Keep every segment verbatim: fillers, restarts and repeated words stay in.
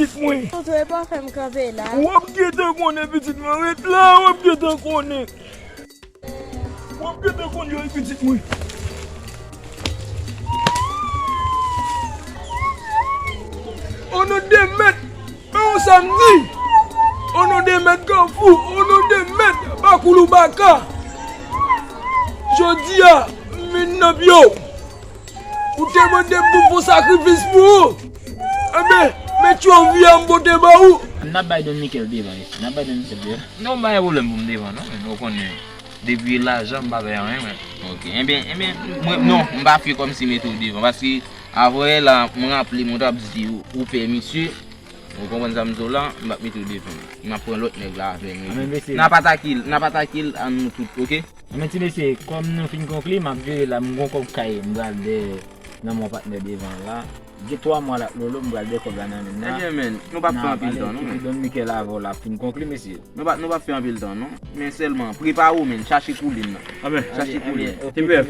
pitit mwen. Tonton, e pa fè m kanpe la. W ap gentan konnen, pitit mwen. Ret la, w ap gentan konnen. W ap gentan konnen, wi, pitit mwen. O non de mèt, men yon samdi. O non de mèt Kafou, o non de mèt Bakoulou Baka. Jodi a, m vin nan pye w. Ou te mande m pou m fè sakrifis pou ou. Enben, men tchòvi a m pote ba ou. N ap bay Don Mikel devan, mesye. N ap bay Don Mikel devan. Non, m pa gen pwoblèm pou m devan, non, men ou konnen. Depi lajan, m pa bay anyen, men. Ok. Enben, enben, mwen, non, m pa fè kòmsi mete w devan. Paske, avè la, mwen raple, mwen t ap di ou, ou pè misye. Ou konprann sa m di w la? M ap mete w devan. M ap pran lòt nèg la avè m. N ap atake l, n ap atake l a nou tout, ok? Men ti mesye, kòm nou fin konkli, m ap vire la, m gon kòb kay, m pral dèyè nan men patnè devan la. Gen twa mwa l ap lolo, m pral dèyè kòb la nan men l la. Ebyen, men, nou p ap fè anpil tan, non, men. Don Mikel avè w la fin konkli, mesye. Nou p ap, nou p ap fè anpil tan, non. Men sèlman, prepare w, men, chache koulin nan. Chache koulin. T P F,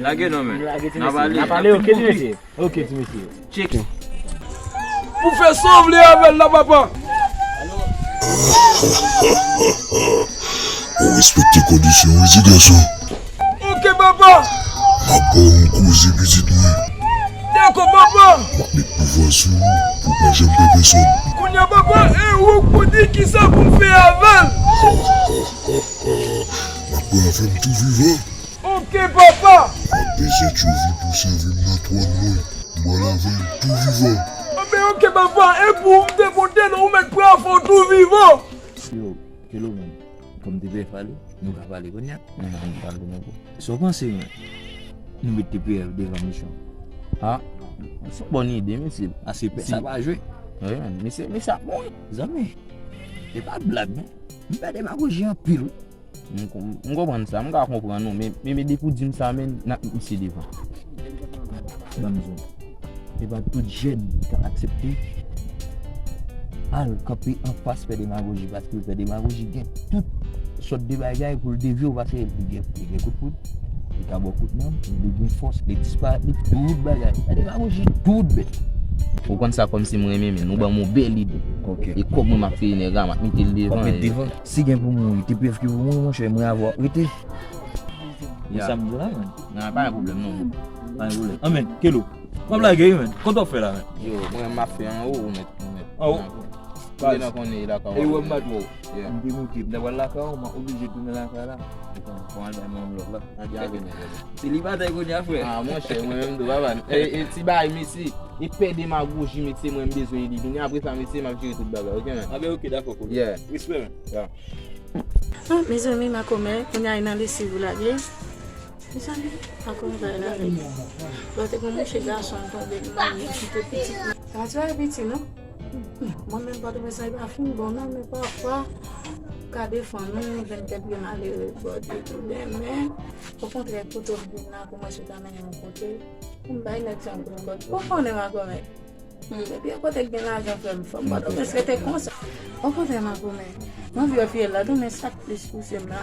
lage non, men. N ap pale. N ap pale, ok, ti mesye. Ok, ti mesye. Tchek. Pou fè sa w vle avè l la, papa. Ou respekte kondisyon, wi, ti gason. Ok, papa. M ap ba w yon koze, pitit mwen. Dakò, papa. M ap met pouvwa sou ou pou w pa janm pè pèsòn. Kounye a, papa, e ou k pou di kisa pou m fè avè l. M ap pran avè m tou vivan. Ok, papa. M ap bezwen tchòvi pou sèvi m nan twòn mwen. M pral avè l tou vivan. Anben, ok, papa. E pou m te konte non, ou mèt pran afè w tou vivan. Yo, Kelo, men. Kòm te pè pale, nou ka pale kounye a. Sa w panse, men? Nou met T P F devan misyon. Ah, se yon bòn ide, mesye. Ase pè sa pa jwe. Wi, men, mesye, mesye ap mouri. Zanmi, e pa blag, men. M pè demagoji anpil, wi. M kon-, m konprann sa, m ka konprann ou, men, men, men depi w di m sa, men, n ap met misye devan. Ban m di w, e pa tout jèn k ap aksepte al kanpe anfas pè demagoji, paske pè demagoji gen tout sòt de bagay pou l devye w, paske li gen, li gen kout poud, li ka ba w kout nanm, li gen fòs, li disparèt, li tout bagay. Pè demagoji tout bèt. Ou konn sa kòmsi m renmen, men nou ban m yon bèl ide. Ok. E kòb mwen m ap peye nèg la, m ap mete l devan. W ap met devan. Si gen pou mouri, T P F ki pou mouri, monchè, mwen avè w ap rete. Men sa m di w la, men. Nan, pa gen pwoblèm, non. Pa gen pwoblèm. Anben, Kelo, m ap lage wi, men. Kòman w ap fè la, men? Yo, mwen, m ap fè anwo, ou mèt, ou mèt. Anwo? Ou gentan konnen e lakay ou. E ou wè m bat ou. Yeah. M demoute. M ta pral lakay ou, m ap oblije tounen lakay la. Ou konn, pou al bay manman m lòt la. Selibatè kounye a, frè. Ah, monchè, mwen menm tou, papa. E, e ti bagay, mesye. E pè demagoji, mesye, mwen m bezwen elimine. Apre sa, mesye, m ap jere tout bagay, ok, men? Anben, ok, dakò, Kolo. Yeah. Respè, men. Yeah. Ah, mezanmi, makomè, kounye a, e nan lesiv ou lage. Mezanmi, makomè pa lave. Lòt te gon mouche gason tonbe, li manyen, kite pitit. Sa ti va piti, non? Mwen menm, Pòtoprens lan, li pa fin bon, non, men pafwa, ou ka defann ou, jwenn kèk vye malere, Bondye tou, men, okontrè, kote w vin la, pou mwen sot amenn yon kote, pou m bay nèg sa yon kout kòd. Ou konnen, makomè. Hmm, epi yon kote k gen lajan, frè m, fò m pa tonbe rete konsa. Okontrè, makomè, m anvi wè fiyèl la tou, men sa k plis pouse m la,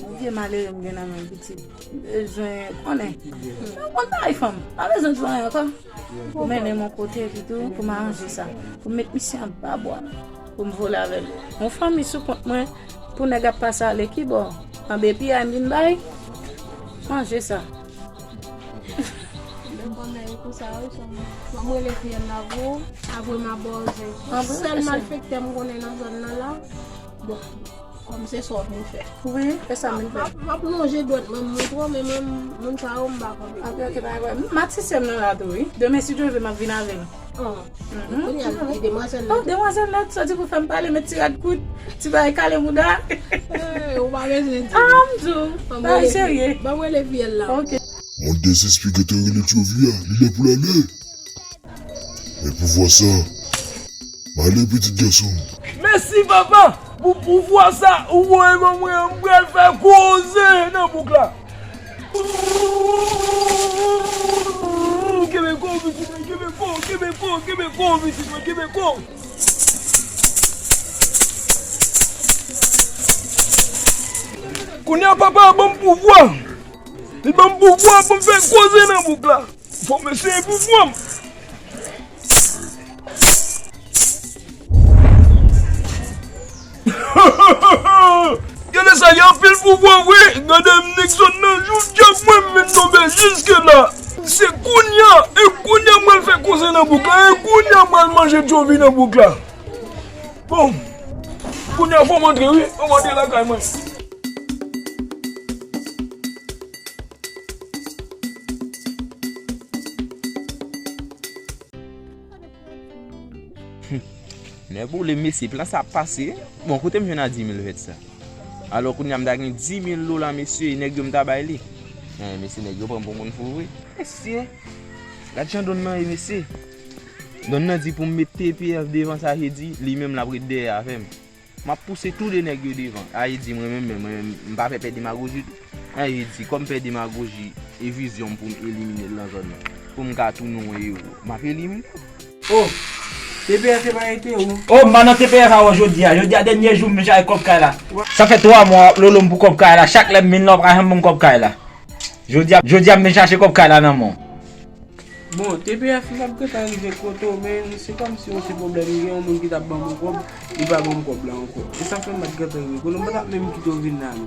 yon vye malere m gen nan men m, pitit. M bezwen konnen. Mwen konn bagay fanm, pa bezwen di anyen ankò. Pou mennen m yon kote epi tou, pou m aranje sa. Pou m met misye anba bwa, pou m vole avè l. Yon fanmi sou kont mwen, pou nèg ap pase ale kibò? Anba epi a m vin bay? Manje sa. Mwen konnen e konsa wi, sèlman. Fò m rele fiyèl la pou ou, apre m ap ba w zen. Sèl malfektè m konnen nan zòn nan la. Bon, kòm se sa w vin fè. Wi, e sa m vin fè. M ap, m ap lonje dwèt mwen, m montre w, men mwen, moun sa yo, m pa konn. Ok, ok, pa gen pwoblèm. M ak sistèm nan la tou, wi. Demen, si Dye vle, m ap vin avè l. Oh. Mhm. Kounye a, e demwazèl la. Oh, demwazèl la, sa di pou fè m pale, met ti rad kout, ti bagay kale bouda. Eh, ou pa bezwen di. Ah, m di w. Bagay serye. Ban mwen rele fiyèl la. Ok. Mwen dezespere te rele tchòvi a, li lè pou l ale. Men pouvwa sa, m ale, pitit gason m. Mèsi, papa, pou pouvwa sa ou voye ban mwen an, m pral fè koze nan bouk la. Kenbe kò, pitit mwen, kenbe kò, kenbe kò, kenbe kò, pitit mwen, kenbe kò. Kounye a, papa a ban m pouvwa. Li ban m pouvwa pou m fè koze nan bouk la. Fò m eseye pouvwa m. Ou pa vre, gade m Nixon nan, jou dyab mwen m vin tonbe jiske la. Se kounye a, e kounye a m pral fè koze nan bouk la, e kounye a m pral manje tchovi nan bouk la. Bon, kounye a fò m antre wi, fò m antre lakay mwen. Nèboule mesye, plan sa ap pase. Bon, kote m jwenn a di mil vèt sa? Alò kounye a m ta gen di mil dola mesye, e nèg yo m ta bay li. Hen, mesye, nèg yo pran m pou moun fou vre. Mesye, gad jan donn nan ye mesye. Donn nan di pou m met T P F devan sa, Jedi, li menm l ap ret dèyè avè m. M ap pouse tou de nèg yo devan. Ayiti, mwen menm, mwen menm, m pa fè pè demagoji tou. Ayiti, kòm pè demagoji e vizyon m pou m elimine l nan zòn nan, pou m ka tounen yon ewo, m ap elimine l. Oh, T P F e pa rete ou. Oh, m pa nan T P F a wè jodi a. Jodi a dènye jou m vin chache kòb kay la. Sa fè twa mwa w ap lolo m pou kòb kay la. Chak lè m vin la, w pa janm ban m kòb kay la. Jodi a, jodi a m vin chache kòb kay la nan men w. Bon, T P F m ap gentan rive kote w, men se kòmsi yon ti pwoblèm, gen yon moun ki t ap ban m yon kòb, li pa ban m kòb la ankò. E sa fè m pa t gentan rive kote w, m pa t ap menm kite w vin la non.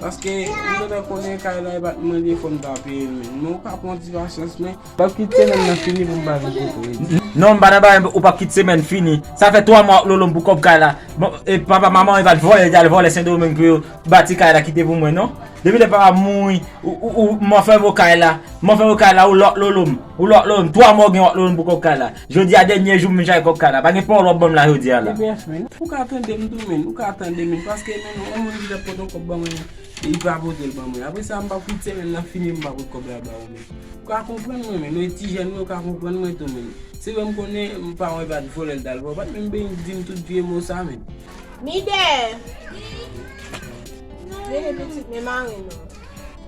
Paske m gentan konnen kay la e pa t mwen li ye, fò m ta peye l menm. Men ou ka pran yon ti pasyans, men m p ap kite semèn nan fini pou m pa vin kote w. Non, m pa nan bagay ou p ap kite semèn fini. Sa fè twa mwa w ap lolo m pou kòb kay la. Bon, e papa, manman w e pa t vòlè, te al vòlè Sendomeng pou yo bati kay la kite pou mwen, non? Depi lè papa m mouri, ou, ou, ou, m anfèm o kay la. M anfèm o kay la, ou lòk lolo m. Ou lòk lolo m. Twa mwa w gen w ap lolo m pou kòb kay la. Jodi a dènye jou m vin chache kòb kay la. Pa gen pawòl w ap ban m la jodi a la. T P F, men. Ou ka tande m tou, men. Ou ka tande, men. Paske, men, yon moun ki t ap pote yon kòb ban mwen, li pa pote l ban mwen. Apre sa, m p ap kite semèn nan fini, m pa pote kòb la ba ou, men. Ou ka konprann mwen, men. Nou e ti jèn, men ou ka konprann mwen tou, men. Se vre m konnen, m pa wè pa t vòlè l t al vòlè. Ou pa t menm benyen di m tout vye mo sa, men. Mide! Vini pitit, men mari nou.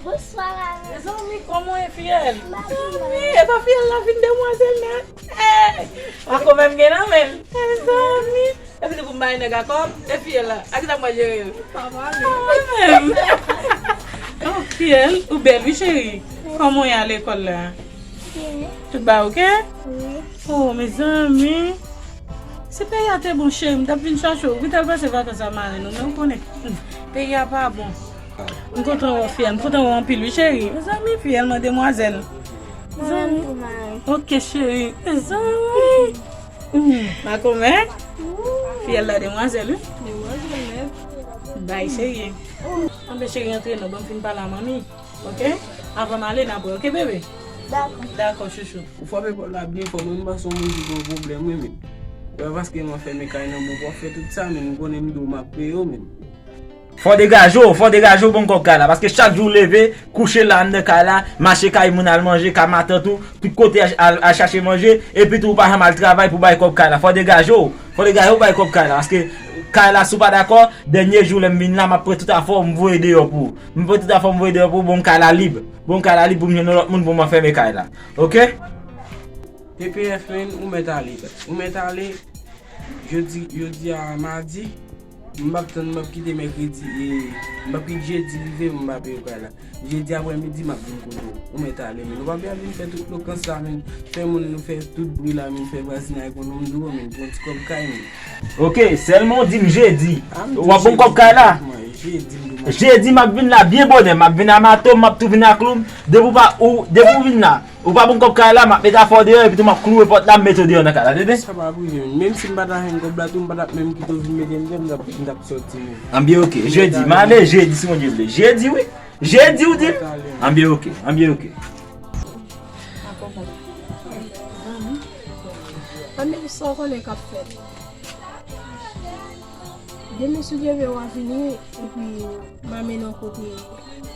Bonswa, mari. Mezanmi, kòman w ye, fiyèl? Mezanmi, e pa fiyèl la vin demwazèl nèt. Ey! Makomè m gen nan men l. Mezanmi. Epi li pou m bay nèg a kòb, e fiyèl la. A kisa m pral jere l? Pa pale. Mwen menm. Oh, fiyèl, ou bèl wi, cheri. Kòman w ye a lekòl la? Byen. Tout bagay oke? Wi. Oh, mezanmi. Si peyi a te bon, cheri, m t ap vin chache w. Wi, t al pase vakans a mari nou, men ou konnen, hmm, peyi a pa bon. M kontan wè w, fiyèl. M kontan wè w anpil, wi, cheri. Mezanmi, fiyèl mwen, demwazèl. Mezanmi. Mezanmi. Oke, cheri. Mezanmi. Hmm, makomè? Wi. Fiyèl la, demwazèl, wi. Demwazèl, nèt. Bay, cheri. Anben, cheri, antre non, ban m fin pale a manmi. Oke? Avan m ale, n ap wè. Oke, bebe? Dakò. Dakò, chouchou. Ou frape pòt la byen fò, men m panse yon moun ki gen yon pwoblèm, wi, men. Wè, paske m anfèmen kay nan, bon, w ap fè tout sa, men m konnen m di w m ap peye w, men. Fò degaje w, fò degaje w, ban m kòb kay la, paske chak jou w leve, kouche la anndan kay la, mache kay moun al manje, kay matant ou, tout kote al, al, al chache manje, epi tou ou pa janm al travay pou bay kòb kay la. Fò degaje w, fò degaje w bay kòb kay la, paske kay la, si w pa dakò, dènye jou lè m vin la, m ap pran tout afè w, m voye deyò pou ou. M pran tout afè w, m voye deyò pou ou, bon, kay la lib. Bon, kay la lib pou m jwenn yon lòt moun pou m anfèmen kay la. Oke? P P F, men, ou mèt ale. Ou mèt ale. Jodi, jodi a madi. M p ap tann, m p ap kite mèkredi, e, m p ap kite jedi rive, m pa peye kay la. Jedi aprèmidi, m ap vin kote w. Ou mèt ale, men. Ou pa bezwen vin fè tout lokans la, men. Fè moun nou fè tout bri la, men. Fè vwazinay konn nou, m di w, men. Pran ti kòb kay, men. Oke, sèlman w di m jedi. W ap ban m kòb kay la? Jedi, m di w. Jedi, m ap vin la byen bonè. M ap vin a mato, m ap tou vin a klou m. Depi w pa, ou, depi w vin la, ou pa ban m kòb kay la, m ap met afè w deyò, epi tou m ap kloure pòt la, m mete w deyò nan kay la, tande? Sa pa prive, men. Menm si m pa ta jwenn kòb la, tou m pa t ap menm kite w vin mete m deyò, m t ap, m t ap sòti, men. Anben, oke. Jedi, m ale jedi, si Bondye vle. Jedi, wi. Jedi, ou di m? Anben, oke. Anben, oke. Anben, sa w konnen k ap fèt? Demen, si Dye vle, w a vini, epi m a mennen w kote,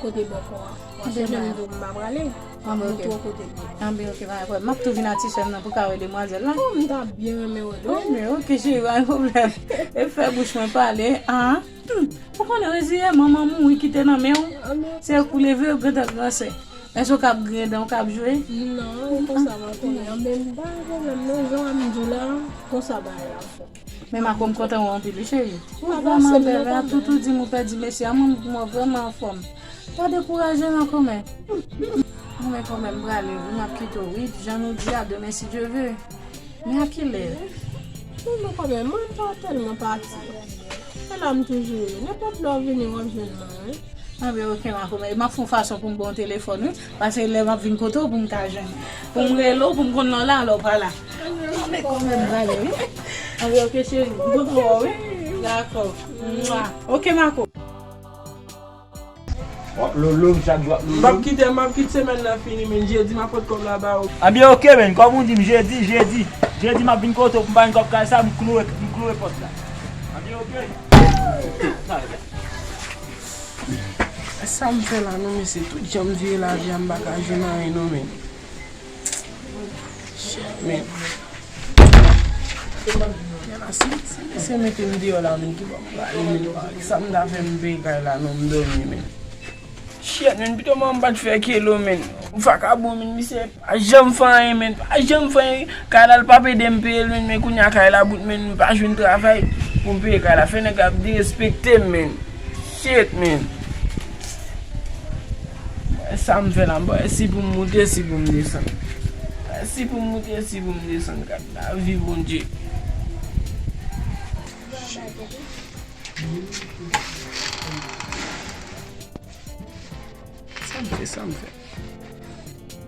kote bòkò a. W a chèche m, m di w m pa prale. Anben, oke. Montre w kote l ye. Anben, oke, pa gen pwoblèm. M ap tou vin a ti sè m nan pou ka wè demwazèl la. Oh, m ta byen renmen wè l wi. Anben, oke, cheri, pa gen pwoblèm. E fè bouch mwen pale, an. Hmm, ou konnen reziye, manman mouri kite nan men w. Anben. Se ou k pou leve yo, gran tèt gran sè. Èske w ka ap griyen dan, w ka ap jwe? Non, e konsa m ap fè. Anben, pa gen pwoblèm non, jan m di w la, konsa bagay la fè. Men Mako, m kontan wè w anpil wi, cheri. Ou vrèman bèl, a tout ou di m ou pèdi mesye a, mwen m vrèman anfòm. Pa dekouraje non, kòmè. Mwen kòmè m prale wi, m ap kite w wi, jan nou di a, demen si Dye ve. Men a kilè? Mwen kòmè, mwen pa tèlman pati. Se la m toujou ye. Nenpòt lè w vini, w ap jwenn mwen wi. Anben, oke, Mako, men m ap fè yon fason pou m ba w telefòn, wi. Paske lè m ap vin kote w pou m ka jwenn. Pou m rele w, pou m konn lè w la, lè w pa la. Anben, oke, cheri. Anben, oke, cheri. M kontan wè w, wi. Dakò. Mwa. Oke, Mako. W ap lolo m, chak jou w ap lolo m. M p ap kite, m p ap kite semèn nan fini, men jedi m ap pot kòb la ba ou. Anben, oke, men, kòm ou di m, jedi, jedi, jedi m ap vin kote w pou m ba yon kòb kay sa, m kloure, m kloure pòt la. Anben, oke. Sa m fè la non, mesye, tout jan m vire lavi a, m pa ka jwenn anyen non, men. Shit, men. Yala, si, si mesye mete m deyò la, men, ki bò m prale, men, sa m ta fè m peye kay la, non, m dòmi, men. Shit, men, pito mwen m pa t fè kelo, men. Vakabon, men, misye pa janm fè anyen, men. Pa janm fè anyen. Kay la, l p ap ede m peye l, men, men kounye a kay la bout, men, m pa jwenn travay pou m peye kay la. Fè nèg ap derespekte m, men. Shit, men. Sa m fè la, m pa wè si pou m moute, si pou m desann. Si pou m moute, si pou m desann, gad lavi, Bondye. Sa m fè, sa m fè.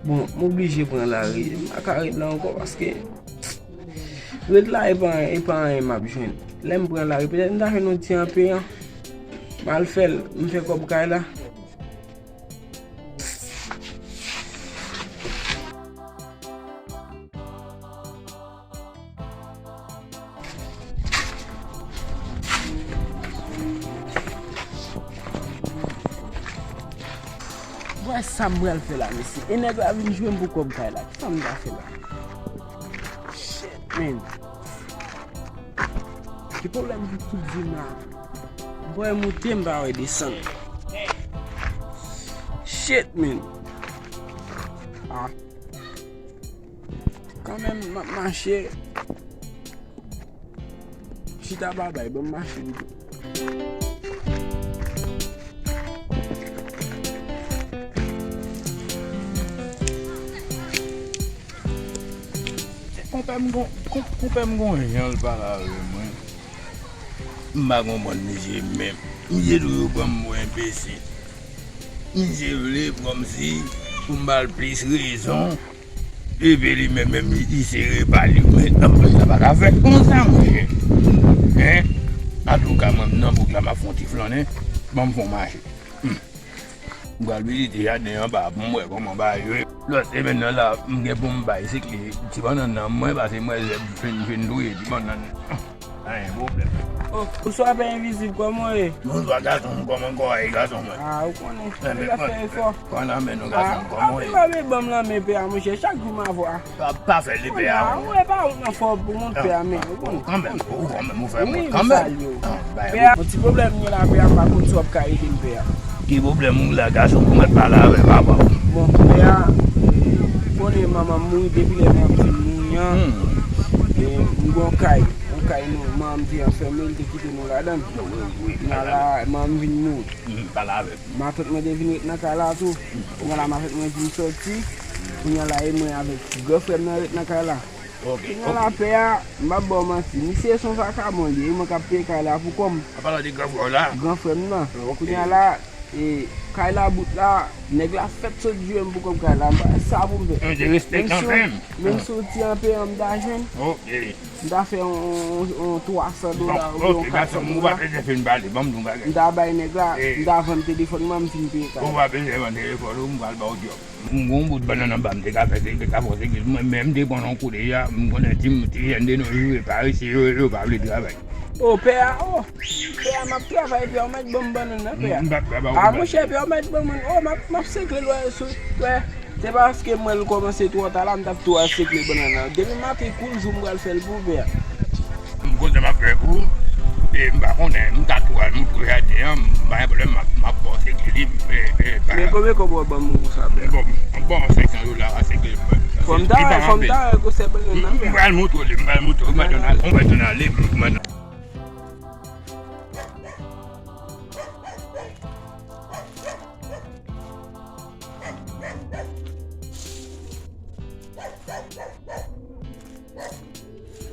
Bon, m oblije pran lari. M pa ka ret la ankò paske ret la e pa, e pa anyen m ap jwenn. Lè m pran lari, petèt m ta jwenn yon ti anpeyan. M al fè l, m fè kòb kay la. Wè sa m pral fè la, mesye. E nèg la vin jwenn pou kòb kay la. Kisa m ta fè la? Shit, man. Ki pwoblèm pou tout vi m la? M pa wè moute, m pa wè desann. Shit, man. Ah. Kanmenm, m ap mache. Chita babay, ban m mache pito. Konpè m gon, kon-, konpè m gon jan l pale avè mwen. M pa konprann misye menm. Misye toujou pran m pou enbesil. Misye vle kòmsi pou m ba l plis rezon. Epi li menm, menm li, li sere pa li. Men, nan, sa pa ka fèt konsa, monchè. Hein? Antouka, mwen, m nan bouk la, m ap fè yon ti flannen. Ban m fè yon mache. Hmm. M pral vizite jaden anba pou m wè kòman bagay yo ye. Lòt semèn nan la, m gen pou m bay sikli ti bannann nan mwen, paske m wè zèb fin, fin touye ti bannann. Pa gen pwoblèm. Oh, bonswa, Pè Envizib, kòman w ye? Bonswa, gason m, kòman kò a ye, gason mwen? Ah, ou konnen. Nèg ap fè efò. Pran lanmen nou, gason m, kòman w ye? Ah, pa vle ban m lanmen, pè a, monchè, chak jou m avè w. Pa, pa fè li, pè a. Ou wè pa wont nan fò pou moun, pè a, men ou konnen. Kanmenm, ou kanmenm, ou fè mwen kanmenm. Pè a, yon ti pwoblèm m gen la, pè a, m pa konn si w ap ka ede m, pè a. Ki pwoblèm ou la, gason, pou mèt pale avè papa w? Bon, pè a, ou konnen manman m mouri depi lè manman m fin mouri an. E, m gen yon kay, yon kay nou, manman m te anfème, li te kite nou ladan l. Wi, wi, wi. Kounye a la, manman m vin mouri. Hmm, pale avè m. Matant mwen te vin ret nan kay la tou. Hmm, ok. Kounye a la, matant mwen vin sòti. Kounye a la, e mwen avèk ti gran frè m nan ret nan kay la. Ok, ok. Kounye a la, pè a, m p ap ba w manti. Misye se yon vakabon li ye, e mwen k ap peye kay la pou kò m. An palan de gran frè w la? Gran frè m nan. Ok. Kounye a la, e, kay la bout la, nèg la fèk sot jwe m pou kòb kay la. M pa wè sa pou m fè. Yon derespektan menm. Menm si yon ti anpeyan m ta jwenn. Ok. M ta fè yon, yon, yon twa san dola oubyen yon kat san dola. Bon, ok, gason m, ou pa bezwen fin pale, ban m di yon bagay. M ta bay nèg la, m ta vann telefòn mwen, m fin peye kay la. Ou pa bezwen vann telefòn ou, m pral ba w djòb. M gon bout bannann anba m te ka fè, te ka fè, mwen menm m te pran yon kou deja, m konnen ti, ti jèn de nos jours e parese, yo, yo pa vle travay. Oh, pè a, oh, pè a, m ap travay, pè a, ou mèt ban m bannann nan, pè a. M p ap ka ba ou. Ah, monchè, pè a, ou mèt ban m, oh, m ap, m ap sekle l, wè, sou, wè. Se paske m wè l kòmanse twò ta la, m t ap tou al sekle bannann nan. Demen maten kou l jou m pral fè l pou ou, pè a. M konnen m ap fè pou ou, e m pa konnen, m ka tou al moutre w jaden an, m pa gen pwoblèm, m ap, m ap ba w sekle li, e, e, pa. Men konbyen kòb w ap ban m pou sa, pè a? Bon, bon, senk san dola, a sekle m. Fò m ta wè, fò m ta wè gwosè bannann nan, pè a. M pral moutre w li, m pral moutre w, m pral ale, m pral ale, m pral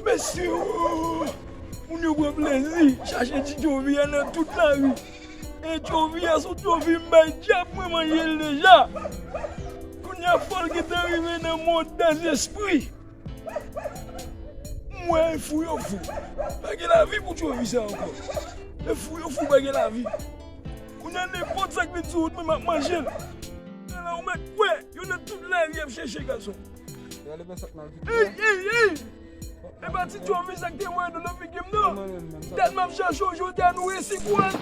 Mesye, oh! Moun yo pran plezi chache ti jovi a nan tout lari. E Tchovi a, sou Tchovi m bay dyab mwen manje l deja. Kounye a fò l gentan rive nan mond dèzespri. M wè e fou yo fou. Pa gen lavi pou Tchovi sa ankò. E fou yo fou, pa gen lavi. Kounye a nenpòt sa k vin sou wout mwen, m ap manje l. E la ou mèt kwè, yo nan tout lari ap chèche gason. Ey, ey, ey! E pa ti Tchovi sa k te voye dlo nan figi m non. Dat m ap chèche w, jodi a nou resi kou an.